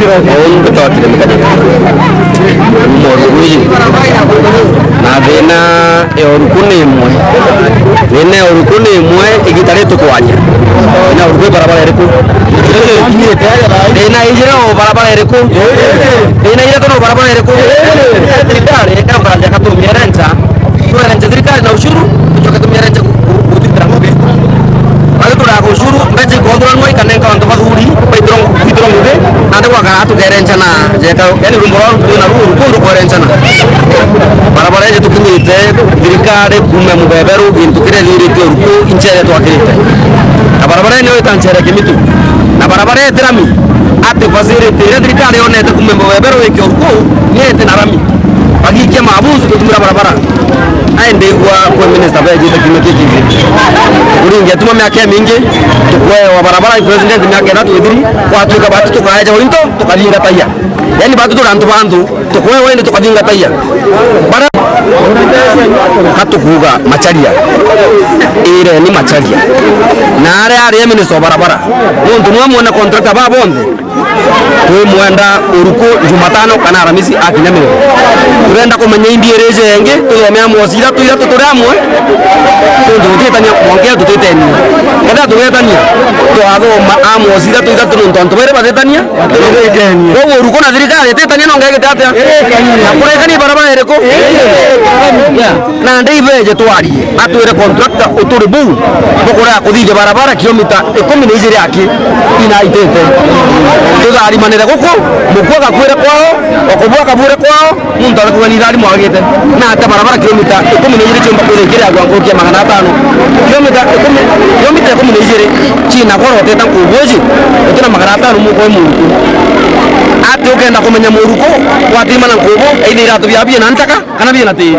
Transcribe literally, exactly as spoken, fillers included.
Uu ndeto ya kiremekania. Kuma uruku iji. Na thina ya uruku ni imwe. Thina ya uruku ni imwe, igita riri tukwaria. Thina ya uruku i barabara iriku? Thina ijire o barabara iriku? Thina ijire tu no barabara iriku? Thirikari ikauga ati akatumia renta. Twerenje thirikari na ushuru, tucoke tumiarenje ku-, ku-, kuthitira ngugi. Bagi turaga ushuru, mbeca ikonthurwa nwa ikanenka antu bathuri, baithirwa ngu-, kwithirwa ngugi, nandi gwakara tukerenjana, jeka, yani rumbo rwa ruku na ruku, ruku rukwerenjana. Barabara iji tukinyite, thirikari kuuma mubeberu, gintu kiria ithiritie uruku, inchere twakirite. Na barabara ino ita nchere Kimitu. Na barabara iti rami, ati facility iria thirikari yonete kuuma mubeberu wiki uruku, ni iti na rami. Bagikia mabusu gutumira barabara. Ai, ndigua kwi minister bejite kiumia kiki. Kuringia tuma miaka imingi, tukwewa barabara i president miaka ithatu ithiri, gwatuika bati tukaeja into, tukathingataia. Yani bati turi antu ba antu, tukwewa indi tukathingataia. Bara-, ka tukuuga Macharia. Ireni Macharia. Na aria ari minister wa barabara. Nontu nwe mwone contractor ba bonthe. Twimwenda uruku Jumatano kana Aramisi akinya Meru. Turenda kumenya imbiiri iji ingi, tuthome amwe o cira tu ithatu turi amwe, nontu tutitania mwanka tutitenia. Kenda tugetania, twathoma amwe o cira tu ithatu nontu antu bairi batetania. Kwou uruku na thirikari ititania no ngegite atia? Na kurekania barabara iriku? Nandi ibeje twarie, atwire contractor uturi buu bukurega kuthithia barabara kilomita ikumi na ijiri aki inaitite. Tutharimanire guku, mukuu agakuire kwao, okubu akabuire kwao, muntu arikuga ni tharimo agite. Na ate barabara kilomita ikumi na ijiri ciumba kwithikira agwa nkuruki ya magana atano. Kilomita ikumi, kilomita ikumi na ijiri cina goro uteta nkubu iji, utina magana atano muko muntu. Ati ukenda kumenya muruku, watimana nkubu, either iratu bia bie na ntaka, kana bie na tiri.